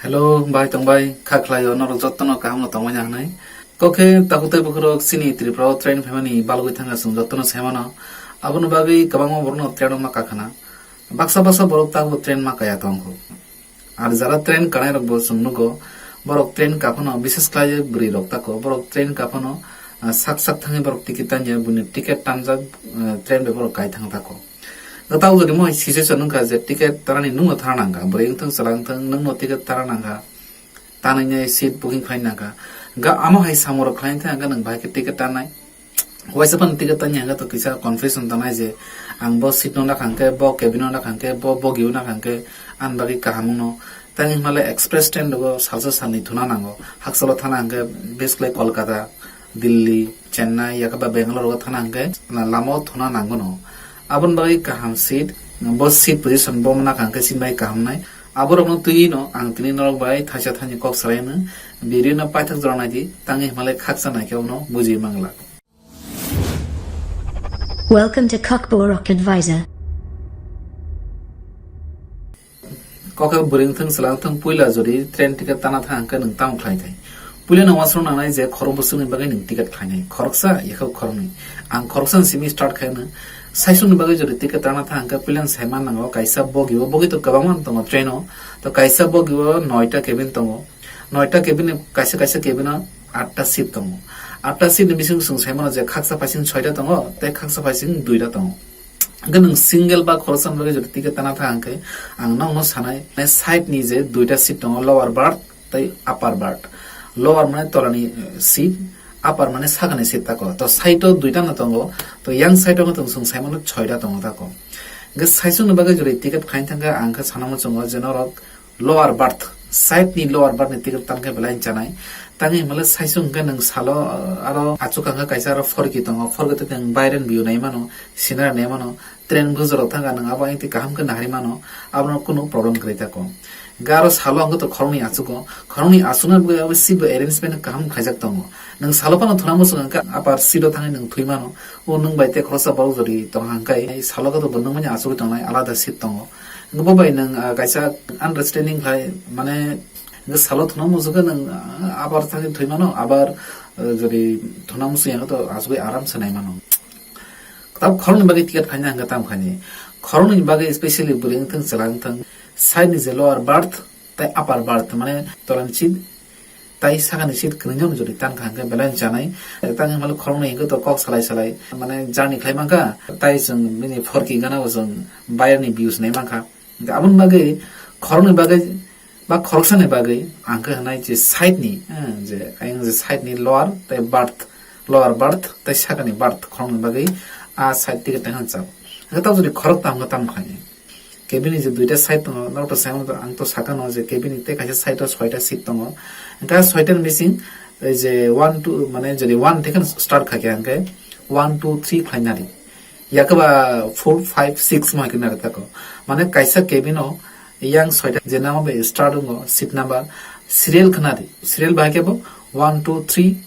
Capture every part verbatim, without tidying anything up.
Hello, bai tong bai, kha khlaio, norok jotono kaham no tongmani hwnwi. Kokhe takhuk tei bukhurok chini Tripura o train phaimani balgwi thangkha chwng jotono saimano. Aboni bagwi kwbangma borokno train o ma kakhana. Baksa baksa borok tabukbo train ma kaya tongkho. Ar jara train kanai rokbo chwng nugo, borok train kaphano, bises khlai bwrwi rok tako, borok train kaphano, ah, sak sak thangwi borok ticket tanya, buini ticket tanjak, ah, train bai borok kai thang tako. Tabuk jodi mo situation wngkha je ticket tanani nwngno thana nangkha, bwrwi wngthang chwla wngthang nwngno ticket tana nangkha, tanwi seat booking khlai nangkha. Ga amo hai samung rok khlai thang ga nwng bahai khe ticket tanai. Waisa phano ticket tanya hwnkhe to kisa confusion tongnai je ang bo seat no nakha hwnkhe, bo cabin no nakha hwnkhe, bo bogi o nakha hwnkhe, ani bagwi kaham wngno. Tei hwnmale express train rogo salsa salni thuna nango. Hakchalo thana hwnkhe bes khlai Kolkata, Delhi, Chennai, yakhe ba Bangalore rogo thana hwnkhe lama o thuna nango no. Aboni bagwi kaham seat, bo seat position bo nakha hwnkhe chini bagwi kaham nai. Aborokno twiwi no ang tini norok bai thaisa thani kok salai hwno. Video no paithak jora naidi, tangwi hwnmale khaksa naikhe uno bujui mangla. Welcome to Kokborok Advisor. Kokhe bwrwi wngthang chwla wngthang puila jodi train ticket tana thang hwnkhe nwng tamo khlai thai? Puila no uansukna nangnai je khorok bwswkni bagwi nwng ticket khlainai. Khoroksa, yakhe khoroknwi. Ang khoroksani simi start khaino. Saisukni bagwi jodi ticket tana thang hwnkhe puila no saiman nango kaisa bogi o, bogi to kwbangma tongo train o. To kaisa bogi o noita cabin tongo. Noita cabin ni kaisa kaisa cabin o atta seat tongo. Atta seat ni bising chwng sai mano je khaksa phaising soita tongo, tei khaksa phaising duita tongo. Hwnkhe nwng single ba khoroksa ni bagwi jodi ticket tana thang hwnkhe ang nokno sanai, mane side ni je duita seat tongo, lower berth tei upper berth. Lower mane tolani, eh, seat, upper mane sakani seat tako. To side o duita no tongo, to yang side o no chwng sai mano soita tongo tako. Hwnkhe saisukni bagwi jodi ticket khaina thangkhe ang khe sana muchungo je norok lower berth, side ni lower berth ni ticket tang khe belai chanai. Tangwi hwnmale saisung hwnkhe nwng salo, uh, aro achuk kha hwnkhe kaisa aro forki tongo, forki tei nwng baireni view nai mano, scenery nai mano, train bwsajak rok thangkha nwng abo ayang twi kaham khe nahari mano, abono kunu problem kwrwi tako. Hwnkhe aro salo hwnkhe to khoroknwi achugo, khoroknwi achuknai bagwi abo seat bo arrangement kaham khaijak tongo. Nwng salo phano thwna muchung hwnkhe upper seat o thangwi nwng thwi mano, o nwng bai tei khoroksa borok jodi tong hwnkhe salo khe to bo nwng mani achugwi tongnai alada seat tongo. Bo bai nwng, ah, kaisa understanding khlai, mane, hwnkhe salo thwna muchung khe nwng, ah, abar thangwi thwi mano, abar, ah, jodi thwna muchung ya khe to achugwi aram se nai mano. Tab khoroknwi bagwi ticket khaina hwnkhe tamo khaini. Khoroknwi bagwi specially bwrwi wngthang chwla wngthang, side ni je lower berth tei upper berth, mane tolani seat, tai sakani seat kwrwngno jodi tan kha hwnkhe belai chanai. Tang hwnmale khoroknwi hwnkhe to kok salai salai, mane, journey khlai mankha, tai chwng bini forki gana bo chwng bayarni views nai mankha. Hwnkhe aboni bagwi khoroknwi bagwi ba khoroksani bagwi ang khe hwnai je side ni, eh, je ayang je side ni lower tei berth, lower berth tei sakani berth khoroknwi bagwi a side ticket tang hwnchao. Hwnkhe tamo jodi khorok tamo khe tamo khaini. Cabin ni je duita side tongo, norok to sai mano, ang to sakano je cabin ni tei kaisa side o soita seat tongo. Hwnkhe soita ni bising, ei je one, two, mane, jodi one theke start kha khe, hwnkhe one, two, three khlai nari. Yakhe ba four, five, six ma khe nari tako. Mane, kaisa cabin o yang soita je nama bai start wngo, seat number, serial khe nari. Serial bahai khe bo one, two, three,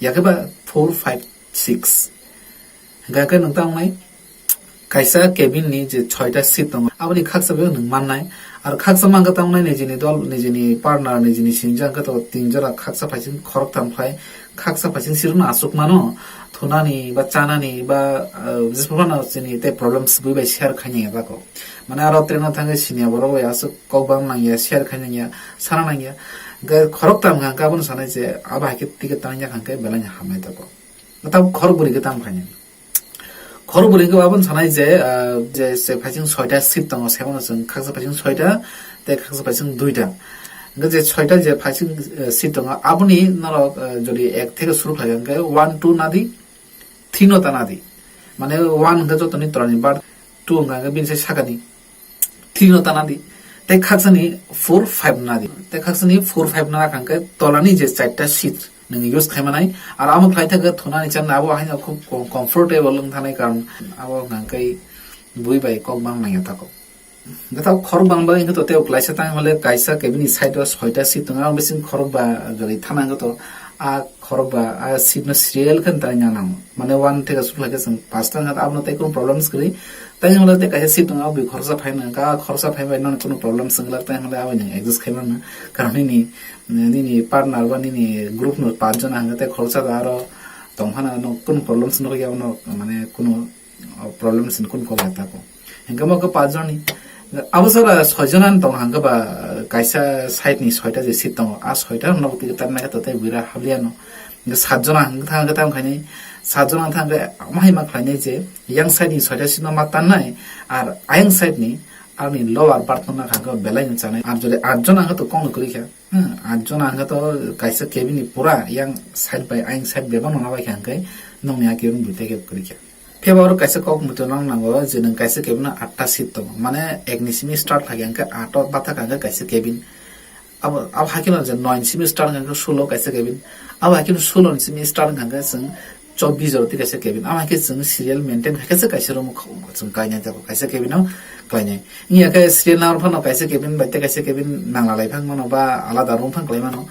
yakhe ba four, five, six. Hwnkhe nwng tamo nai kaisa cabin ni je soita seat tongo, aboni khaksa bai nwng mannai. Ar khaksa mankha tamo nai nijini dol, nijini partner, nijini sinijak hwnkhe to tin jora, khaksa phaising khoroktham khlai, khaksa phaising seat no achuk mano, thunani ba chanani ba, ah, jephuru phano chini tei problems bui bai share khaina ya tako. Mane aro train o thangwi siniya borok bai aswk kok bang nangya, share khaina ya, sana nangya. Hwnkhe khoroktham hwnkhe abono sanai je abo hai khe ticket tang ya hwnkhe belai no hamnai tako. Tamo khorok bwrwi khe tamo khainai. Khorok bwrwi khe aboni sanai je, ah, je se phaising soita seat tongo, saibono chwng khaksa phaising soita tei khaksa phaising duita. Hwnkhe je soita je phaising, eh, seat tongo, aboni norok, eh, jodi ek theke suru khlai hwnkhe one, two nadi, three no ta nadi. Mane one hwnkhe jotoni tolani berth, two hwnkhe bini sai sakani three no ta nadi. Tei khaksani four, five nadi. Tei khaksani four, five na kha hwnkhe tolani je charta seat nwng use khai manai. Ar amo khlai thakhe thunani channa abo haino khub com-, comfortable wng thanai, karon abo hwnkhe bui bai kok bang nangya tako. Gathak khorok bang bai hwnkhe to tei klaisa tang hole kaisa cabin ni side o soita seat tongo, abo bising khorok ba jodi thana hwnkhe to A khorok ba a seat no serial khe tang ya nang. Mane one theke suk lai khe chwng pasta wngkha, abono tei kunu problem kwrwi. Tei hwnle tei kaisa seat tongo, aboni khoroksa phai nang kha, khoroksa phai bai nang kunu problem swng glak, tei hwnle aboni nang adjust khai mano. Karon nini, nini partner ba nini group no panch jona hwnga tei khoroksa da aro tong phano no kunu problem swng ya, abono mane kunu o problem sin kun kok ya tako. Hingke mo ke pajoni. Abo sara soijonan tong hangke ba kaisa side ni soita je seat tongo. A soita no tiki tan na to tei buira habliano. Hingke satjona hangke thang ke tam khaini. Satjona thang ke mahai ma khlaini je yang side ni soita seat no ma tan nai. Ar ayang side ni arni lower part no na hangke belai ni chanai. Ar jodi atjona hangke to kong no kuri kha. Hmm, atjona hangke to kaisa cabin ni pura yang side by ayang side bebak no na bai kha hangke nong ni a cabin bui tei ke kuri kha. Phiya ba oro kaisa kok muitu nang nango je nwng kaisa cabin o atta seat tongo. Mane ek ni simi start kha hwnkhe aat o bathak hwnkhe kaisa cabin. Abo, abo haikhe no je noi ni simi start hwnkhe sulo kaisa cabin. Abo haikhe no sulo ni simi start hwnkhe chwng chobbish jora tei kaisa cabin. Abo haikhe chwng serial maintain haikhe se kaisa room o chwng kainai jago. Kaisa cabin o klainai. Wngya khe serial number phano kaisa cabin bai tei kaisa cabin nangla lai phang mano ba alada room phang klai mano.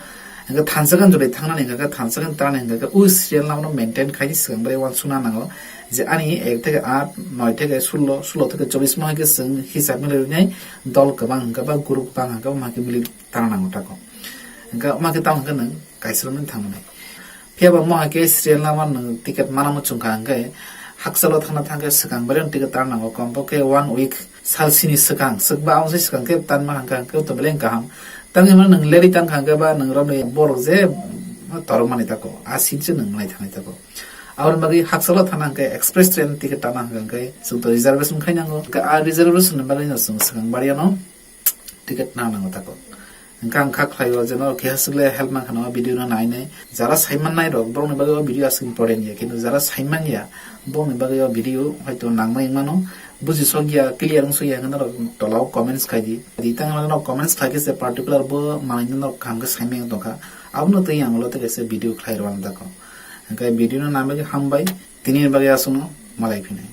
Hingke thansa gan jodi thangnani hingke thansa gan tarani hingke o serial number no maintain khai swkang bai uansukna nango. Je ani ek theke aat, noi theke sullo, sullo theke chobbish mo hai khe chwng hisab milai rwnai dol kwbang hwnkhe ba group bang hwnkhe ma khe milai tana nango tako. Hwnkhe ma khe tamo hwnkhe nwng kaisa romwi thangmani. Phiya ba mo hai khe serial number nwng ticket mana muchung kha hwnkhe hakchalo thangna thangkhe swkang bai rwng ticket tana nango, kom pokhe one week sal sini swkang, swkba amsai swkang khe tanma hwnkhe hwnkhe to beleng kaham. Tangwi mano nwng leri tang kha hwnkhe ba nwng romwi borok je torok mani tako, a seat se nwng nai thangnai tako. Aboni bagwi hakchalo thana hwnkhe express train ticket tana hwnkhe chwng to reservation khai nango. Hwnkhe a reservation ni bagwi no chwng swkang bari ano ticket na nango tako. Hwnkhe ang kha khlaio je norok keha swkle help mankha no video no nai nai. Jara saiman nai rok borokni bagwi o video aswk important ya, kintu jara saiman ya borokni bagwi o video hoito nangmai wngmano. Buji sok ya, clear wng sok ya hwnkhe norok tolao comments khai di. Di tang norok comments khai khe se particular bo manwi norok kaham khe saimai wng tongkha. Abono twi ang ulo tei kaisa video khlai rw ang tako. Hwnkhe video no nai bagwi hambai, tini bagwi aswkno malai phinai.